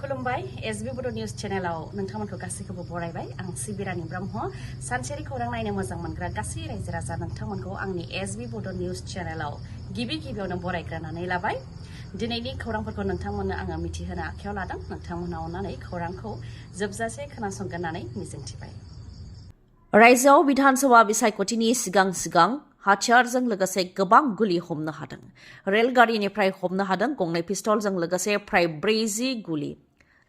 खुलुमबाय एसबी बड' निउज चेनेलाव नोंथांमोनखौ गासैखौबो बरायबाय आं सिबिरानि ब्रह्म सानसेनि खौरां नायनो मोजां मोनग्रा गासै रायजो राजा नोंथांमोनखौ आंनि एसबी बड' निउज चेनेलाव गिबियावनो बरायग्रोनानै लाबाय दिनैनि खौरांफोरखौ नोंथांमोननो आङो मिथिहोनो आखायाव लादों नोंथांमोना अननानै खौरांखौ जोबजासे खोनासंगोन होननानै मिजिंथिबाय रायजोआव विधानसभा बिसायख'थिनि सिगां हाथियारजों लोगोसे गोबां गुलि हमनो हादों रेलगारिनिफ्राय हमनो हादों गंनै पिस्तलजों लोगोसे फ्राय 40 गुलि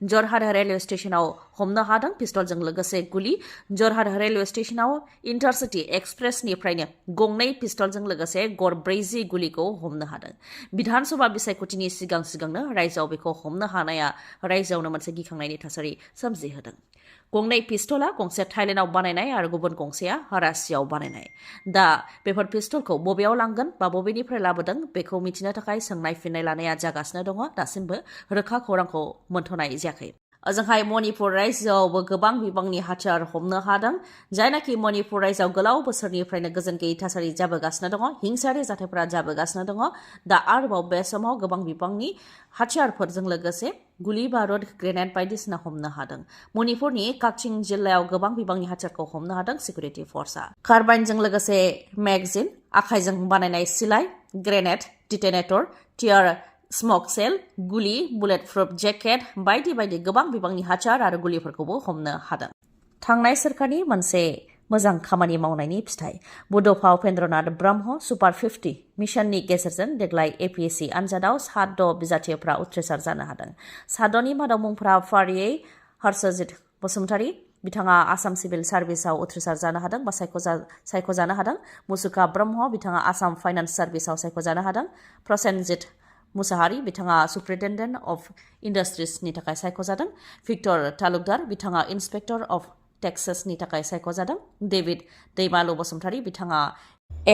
जरहाट रेलवे स्टेशनाव हमनो हादों पिस्तलजों लोगोसे गुलि जरहाट रेलवे स्टेशनाव इंटरसिटी एक्सप्रेसनिफ्रायनो गंनै पिस्तलजों लोगोसे गर 40 गुलिखौ हमनो हादों विधानसभा बिसायख'थिनि सिगांनो रायजोआव बेखौ हमनो हानाया रायजोआवनो मोनसे गिखांनायनि थासारि सोमजिहोदों गंनै पिस्तला गंसे थाइलेन्डआव बानायनाय आरो गुबुन गंसेया रासियाव बानायनाय दा बेफोर पिस्तलखौ बबेयाव लांगोन बा बबेनिफ्राय लाबोदों बेखौ मिथिनो थाखाय सोंनाय फिननाय लानाया जागासिनो दङ दासिमबो रोखा खौरांखौ मोनथ'नाय जायाखै ओजोंहाय मणिपुर रायजोआवबो गोबां बिबांनि हाथियार हमनो हादों जायनाखि मणिपुर रायजोआव गोलाव बोसोरनिफ्रायनो गोजोन गैयै थासारि जाबोगासिनो दङ हिंसायारि जाथायफोरा जाबोगासिनो दङ दा आरोबाव बे समाव गोबां बिबांनि हाथियारफोरजों लोगोसे गुलि बारुद ग्रेनेड बायदिसिना हमनो हादों मणिपुरनि काकचिं जिल्लायाव गोबां बिबांनि हाथियारखौ हमनो हादों सिकिउरिटि फर्सआ कार्बाइनजों लोगोसे मेगजिन आखाइजों बानायनाय सिलाइ ग्रेनेड डिटेनेटर टियार स्मक सेल गुलि बुलेट प्रुफ जेकेट बायदि गोबां बिबांनि हाथियार आरो गुलिफोरखौबो हमनो हादों थांनाय सोरखारनि मोनसे मोजां खामानि मावनायनि फिथाइ बड'फा उपेन्द्रनाथ ब्रह्म सुपार 50 मिशननि गेजेरजों देग्लाय एपिएससि आनजादाव 7 बिजाथिफोरा उथ्रिसार जानो हादों 7नि मादाव मुंफोरा फारियै हर्षजित बसुमतारी बिथाङा आसाम सिभिल सार्भिसाव उथ्रिसार जानो हादों बा सायख'जानो हादों मुसुखा ब्रह्म बिथाङा आसाम फाइनान्स सार्भिसाव सायख'जानो हादों प्रसेनजित मुसाहारि बिथाङा सुप्रिटेन्डेन्ट अफ इन्डास्ट्रिजनि थाखाय सायख'जादों भिक्टर तालुकदार बिथाङा इन्सपेक्टर अफ टेक्सेसनि थाखाय सायख'जादों डेभिड दैमालु बसुमतारी बिथाङा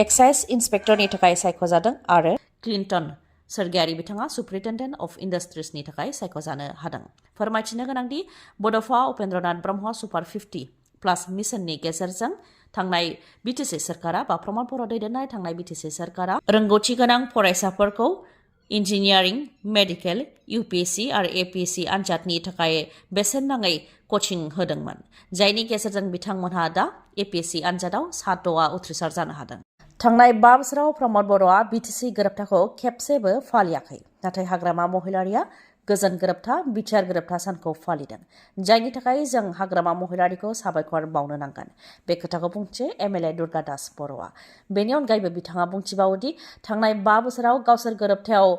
एक्साइज इन्सपेक्टरनि थाखाय सायख'जादों आरो क्लिन्टन सोरगियारि बिथाङा सुप्रिटेन्डेन्ट अफ इन्डास्ट्रिजनि थाखाय सायख'जानो हादों फोरमायथिनो गोनांदि बड'फा उपेन्द्रनाथ ब्रह्म सुपार 50 प्लास मिशननि गेजेरजों थांनाय बिटिसि सोरखारा बा प्रमद बर' दैदेननाय थांनाय बिटिसि सोरखारा रोंगौथि गोनां फरायसाफोरखौ इन्जिनियारिं मेडिकेल यूपीएससी आरो एपीएससी आनजादनि थाखाय बेसेन नाङै कचिं होदोंमोन जायनि गेजेरजों बिथांमोनहा दा एपीएससी आनजादाव 7आ उथ्रिसार जानो हादों थांनाय 5 बोसोराव प्रमद बर'आ बिटिसि गोरोबथाखौ खेबसेबो फालियाखै नाथाय हाग्रामा महिलारिया गोजोन गोरोबथा बिटिआर गोरोबथा सानखौ फालिदों जायनि थाखाय जों हाग्रामा महिलारिखौ साबायखर बावनो नांगोन बे खोथाखौ बुंथियो एमएलए दुर्गा दास बर'आ बेनि अनगायैबो बिथाङा बुंथिबावोदि थांनाय 5 बोसोराव गावसोर गोरोबथायाव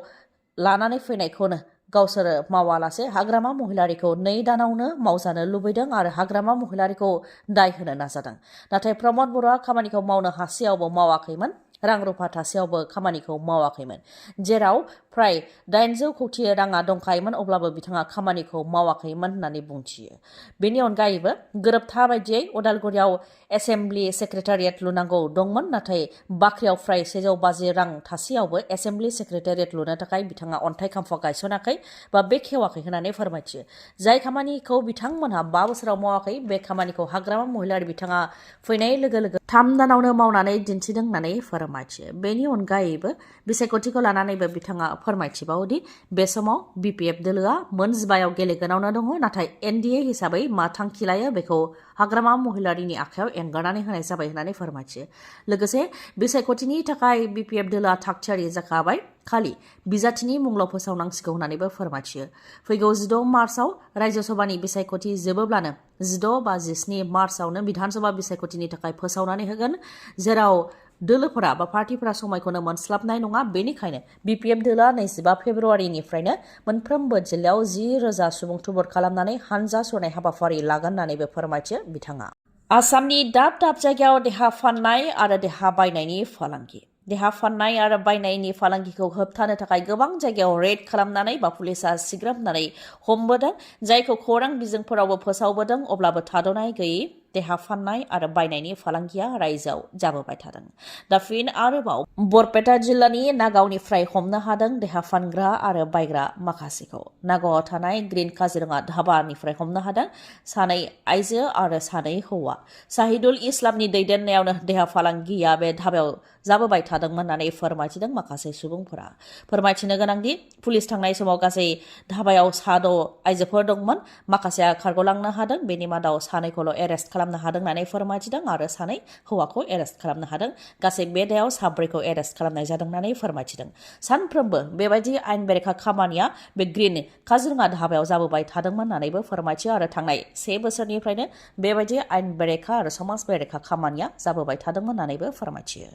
लानानै फैनायखौनो गावसोर मावालासे हाग्रामा महिलारिखौ 2 दानावनो मावजानो लुबैदों आरो हाग्रामा महिलारिखौ दाय होनो नाजादों नाथाय प्रमद बर'आ खामानिखौ मावनो हासेयावबो मावाखैमोन रां रुफा थासेयावबो खामानिखौ मावाखैमोन जेराव फ्राय 800 कौटि राङा दंखायोमोन अब्लाबो बिथाङा खामानिखौ मावाखैमोन होननानै बुंथियो बेनि अनगायैबो गोरोबथा बायदियै उदालगुरियाव एसेम्बलि सेक्रेटारियेट लुनांगौ दंमोन नाथाय बाख्रियाव फ्राय 150 रां थासेयावबो एसेम्बलि सेक्रेटारियेट लुनो थाखाय बिथाङा अन्थाइ खाम्फा गायसनाखै बा बेखेवाखै होननानै फोरमायथियो जाय खामानिखौ बिथांमोनहा 5 बोसोराव मावाखै बे खामानिखौ हाग्रामा महिलारि बिथाङा फैनाय लोगो 3 दानावनो मावनानै दिन्थिदों होननानै फोरमायथियो बेनि अनगायैबो बिसायख'थिखौ लानानैबो बिथाङा फोरमायथिबावोदि बे समाव बीपीएफ दोलोआ मोन 15आव गेलेगोनावनो दङ नाथाय एनडीए हिसाबै मा थांखि लायो बेखौ हाग्रामा महिलारिनि आखायाव एंगारनानै होनाय जाबाय होननानै फोरमायथियो लोगोसे बिसायख'थिनि थाखाय बीपीएफ दोलोआ थागथियारि जाखाबाय खालि बिजाथिनि मुंल' फोसावनांसिगौ होननानैबो फोरमायथियो फैगौ 16 मार्चआव रायजो सभानि बिसायख'थि जोबोब्लानो 16 बा 17 मार्चआवनो विधानसभा बिसायख'थिनि थाखाय फोसावनानै होगोन जेराव दोलोफोरा बा पार्टिफोरा समायखौनो मोनस्लाबनाय नङा बेनिखायनो बीपीएफ दोलोआ 25 फेब्रुवारिनिफ्रायनो मोनफ्रोमबो जिल्लायाव 10,000 सुबुं थुबुर खालामनानै हानजा सुरनाय हाबाफारि लागोन होननानैबो फोरमायथियो बिथाङा आसामनि दाब जायगायाव देहा फाननाय आरो देहा बायनायनि फालांगि देहा फाननाय आरो बायनायनि फालांगिखौ होबथानो थाखाय गोबां जायगायाव रेड खालामनानै बा पुलिसा सिग्रोमनानै हमबोदों जायखौ खौरां बिजोंफोरावबो फोसावबोदों अब्लाबो थाद'नाय गैयै देहा फाननाय आरो बायनायनि फालांगिया रायजोआव जाबोबाय थादों। दा फिन आरोबाव बरपेटा जिल्लानि नागावनिफ्राय हमनो हादों देहा फानग्रा आरो बायग्रा माखासेखौ। नागावआव थानाय ग्रीन काजिरङा धाबानिफ्राय हमनो हादों सानै आइजो आरो सानै हौवा। साहिदुल इस्लामनि दैदेननायावनो देहा फालांगिया बे धाबायाव जाबोबाय थादोंमोन होननानै फोरमायथिदों माखासे सुबुंफोरा। फोरमायथिनो गोनांदि पुलिस थांनाय समाव गासै धाबायाव 6 आइजोफोर दंमोन। माखासेया खारग'लांनो हादों, बेनि मादाव सानैखौल' एरेस्ट खालामनो हादों होननानै फोरमायथिदों आरो सानै हौवाखौ एरेस्ट खालामनो हादों। गासै बे दायाव 4खौ एरेस्ट खालामनाय जादों होननानै फोरमायथिदों। सानफ्रोमबो बेबायदि आयेन बेरेखा खामानिया बे ग्रीन काजिरङा धाबायाव जाबोबाय थादोंमोन होननानैबो फोरमायथियो आरो थांनाय 1 बोसोरनिफ्रायनो बेबायदि आयेन बेरेखा आरो समाज बेरेखा खामानिया जाबोबाय थादोंमोन होननानैबो फोरमायथियो।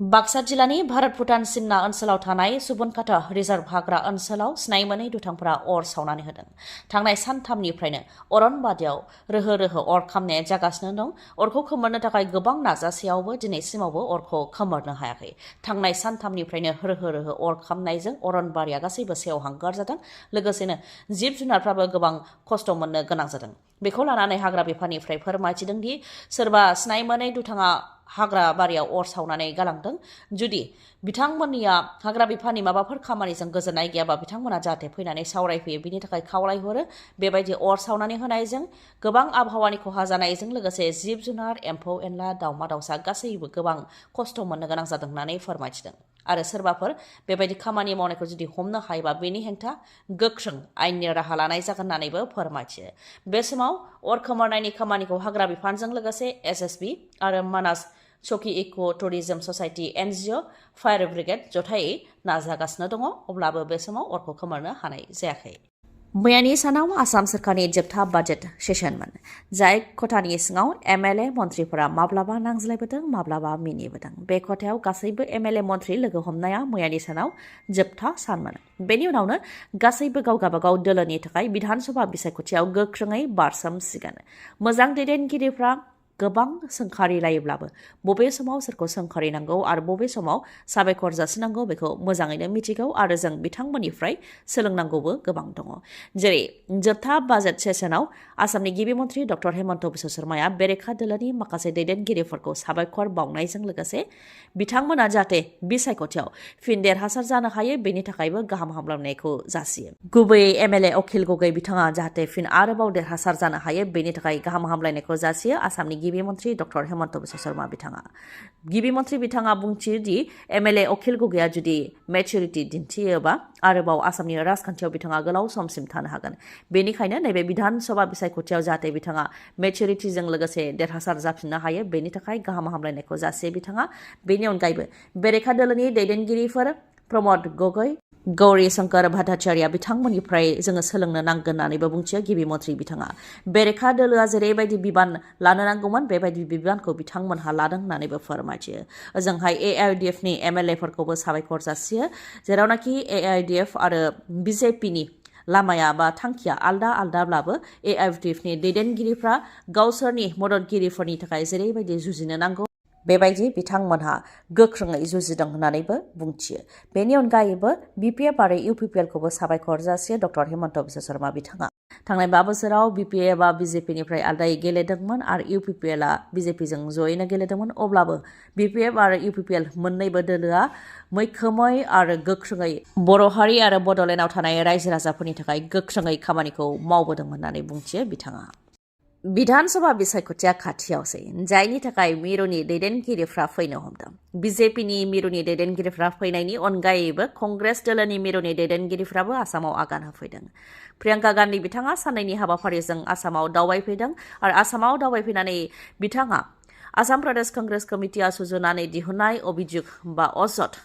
बाक्सा जिल्लानि भारत भुटान सिमना ओनसोलाव थानाय सुबनखाता रिजार्भ हाग्रा ओनसोलाव सिनाय मोनै दुथांफोरा अर सावनानै होदों। थांनाय सानथामनिफ्रायनो अरनबारियाव रोहो रोहो अर खामनाया जागासिनो दं। अरखौ खोमोरनो थाखाय गोबां नाजासेयावबो दिनैसिमावबो अरखौ खोमोरनो हायाखै। थांनाय सानथामनिफ्रायनो रोहो रोहो अर खामनायजों अरनबारिया गासैबो सेवहांगार जादों। लोगोसेनो जिब जुनारफ्राबो गोबां खस्थ' मोननो गोनां जादों। बेखौ लानानै हाग्रा बिफाननिफ्राय फोरमायथिदों दि सोरबा सिनाय मोनै दुथाङा हाग्रा बारियाव अर सावनानै गालांदों। जुदि बिथांमोननिया हाग्रा बिफाननि माबाफोर खामानिजों गोजोननाय गैयाबा बिथांमोना जाहाथे फैनानै सावरायफैयो, बिनि थाखाय खावलायहरो। बेबायदि अर सावनानै होनायजों गोबां आबहावानि खहा जानायजों लोगोसे जिब जुनार, एम्फौ एनला, दाउमा दाउसा गासैबो गोबां खस्थ' मोननो गोनां जादों होननानै फोरमायथिदों। आरो सोरबाफोर बेबायदि खामानि मावनायखौ जुदि हमनो हायोबा बेनि हेंथा गोख्रों आयेननि राहा लानाय जागोन होननानैबो फोरमायथियो। बे समाव अर खोमोरनायनि खामानिखौ हाग्रा बिफानजों लोगोसे SSB आरो मानास चौकी इक' tourism society NGO, fire brigade जथायै नाजागासिनो दङ। अब्लाबो बे समाव अरखौ खोमोरनो हानाय जायाखै। मैयानि सानाव आसाम सोरखारनि जोबथा बाजेट सेसनमोन। जाय खथानि सिङाव MLA मन्थ्रिफोरा माब्लाबा नांज्लायबोदों, माब्लाबा मिनिबोदों। बे खथायाव गासैबो MLA मन्थ्रि लोगो हमनाया मैयानि सानाव जोबथा सानमोन। बेनि उनावनो गासैबो गाव गाबागाव दोलोनि थाखाय बिधान सभा बिसायख'थियाव गोख्रोङै बारसोमसिगोन। मोजां दैदेनगिरिफ्रा गोबां सोंखारिलायोब्लाबो बबे समाव सोरखौ सोंखारिनांगौ आरो बबे समाव साबायखर जासिनांगौ बेखौ मोजाङैनो मिथिगौ आरो जों बिथांमोननिफ्राय सोलोंनांगौबो गोबां दङ। जेरै जोबथा बाजेट सेसनाव आसामनि गिबि मन्थ्रि डक्टर हेमन्त बिश्व शर्माया बेरेखा दोलोनि माखासे दैदेनगिरिफोरखौ साबायखर बावनायजों लोगोसे बिथांमोना जाहाथे बिसायख'थियाव फिन देरहासार जानो हायो बेनि थाखायबो गाहाम हामलायनायखौ जासियो। गुबैयै MLA अखिल गगৈ बिथाङा जाहाथे फिन आरोबाव देरहासार जानो हायो बेनि थाखाय गाहाम हामलायनायखौ जासियो आसामनि गिबि मन्थ्रि डक्टर हेमन्त बिश्व शर्मा बिथाङा। गिबि मन्थ्रि बिथाङा बुंथियो दि MLA अखिल गगैया जुदि मेचुरिटि दिन्थियोबा आरोबाव आसामनि राजखान्थियाव बिथाङा गोलाव समसिम थानो हागोन। बेनिखायनो नैबे बिधान सभा बिसायख'थियाव जाहाथे बिथाङा मेचुरिटिजों लोगोसे देरहासार जाफिननो हायो बेनि थाखाय गाहाम हामलायनायखौ जासियो बिथाङा। बेनि अनगायैबो बेरेखा दोलोनि दैदेनगिरिफोर प्रमद गगৈ, गौरी शंकर भट्टाचार्य बिथांमोननिफ्राय जोङो सोलोंनो नांगोन होननानैबो बुंथियो गिबि मन्थ्रि बिथाङा। बेरेखा दोलोआ जेरैबायदि बिबान लानो नांगौमोन बेबायदि बिबानखौ बिथांमोनहा लादों होननानैबो फोरमायथियो। ओजोंहाय AIDFनि MLAफोरखौबो साबायखर जासियो। जेरावनाखि AIDF आरो BJPनि लामाया बा थांखिया आलदा आलदाब्लाबो AIDFनि दैदेनगिरिफ्रा गावसोरनि मददगिरिफोरनि थाखाय जेरैबायदि जुजिनो नांगौ बेबायदि बिथांमोनहा गोख्रोङै जुजिदों होननानैबो बुंथियो। बेनि अनगायैबो BPF आरो UPPLखौबो साबायखर जासियो डक्टर हेमन्त बिश्व शर्मा बिथाङा। थांनाय 5 बोसोराव BPFआ BJPनिफ्राय आलदायै गेलेदोंमोन आरो UPPLआ BJPजों जयैनो गेलेदोंमोन। अब्लाबो BPF आरो UPPL मोननैबो दोलोआ मैखोमै आरो गोख्रोङै बर' हारि आरो बड'लेण्डआव थानाय रायजो राजाफोरनि थाखाय गोख्रोङै खामानिखौ मावबोदोंमोन होननानै बुंथियो बिथाङा। बिधान सभा बिसायख'थिया खाथियावसै, जायनि थाखाय मिरुनि दैदेनगिरिफ्रा फैनो हमदों। BJPनि मिरुनि दैदेनगिरिफ्रा फैनायनि अनगायैबो कंग्रेस दोलोनि मिरुनि दैदेनगिरिफ्राबो आसामाव आगान होफैदों। प्रियंका गान्धी बिथाङा साननैनि हाबाफारिजों आसामाव दावबायफैदों आरो आसामाव दावबायफैनानै बिथाङा आसाम प्रदेश कंग्रेस कमिटिया सुजुनानै दिहुननाय अभियोग बा अजद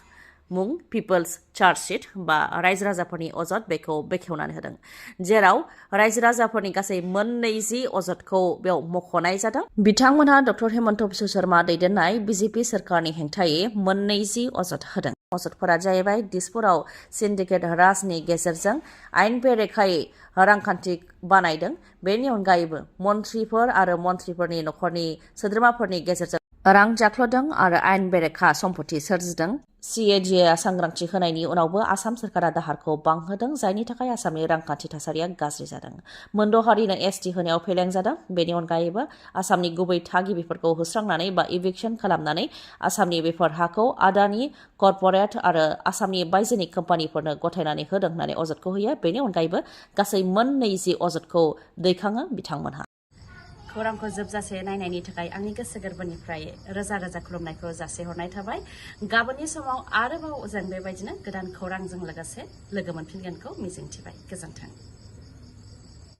मुं पिपल्स चार्जशीट बा रायजो राजाफोरनि अजद बेखौ बेखेवनानै होदों। जेराव रायजो राजाफोरनि गासै 29 अजदखौ बेयाव मख'नाय जादों। बिथांमोनहा डक्टर हेमन्त बिश्व शर्मा दैदेननाय BJP सोरखारनि हेंथायै 29 अजद होदों। अजदफोरा जाहैबाय दिसपुराव सिन्डिकेट राजनि गेजेरजों आयेन बेरेखायै रांखान्थि बानायदों। बेनि अनगायैबो मन्थ्रिफोर आरो मन्थ्रिफोरनि नखरनि सोद्रोमाफोरनि गेजेरजों रां जाख्ल'दों आरो आयेन बेरेखा सम्पति सोरजिदों। CAGआ सांग्रांथि होनायनि उनावबो आसाम सोरखारा दाहारखौ बांहोदों, जायनि थाखाय आसामनि रांखान्थि थासारिया गाज्रि जादों। मोनद' हारिनो ST होनायाव फेलें जादों। बेनि अनगायैबो आसामनि गुबै थागिबिफोरखौ होस्रांनानै बा इभिक्सन खालामनानै आसामनि बेफोर हाखौ आदानि कर्परेट आरो आसामनि बायजोनि कम्पानिफोरनो गथायनानै होदों होननानै अजदखौ होयो। बेनि अनगायैबो गासै मोन 20 अजदखौ दैखाङो बिथांमोनहा। खौरांखौ जोबजासे नायनायनि थाखाय आंनि गोसो गोरबोनिफ्राय रोजा रोजा खुलुमनायखौ जासिहरनाय थाबाय। गाबोननि समाव आरोबाव जों बेबायदिनो गोदान खौरांजों लोगोसे लोगो मोनफिनगोनखौ मिजिंथिबाय। गोजोन्थों।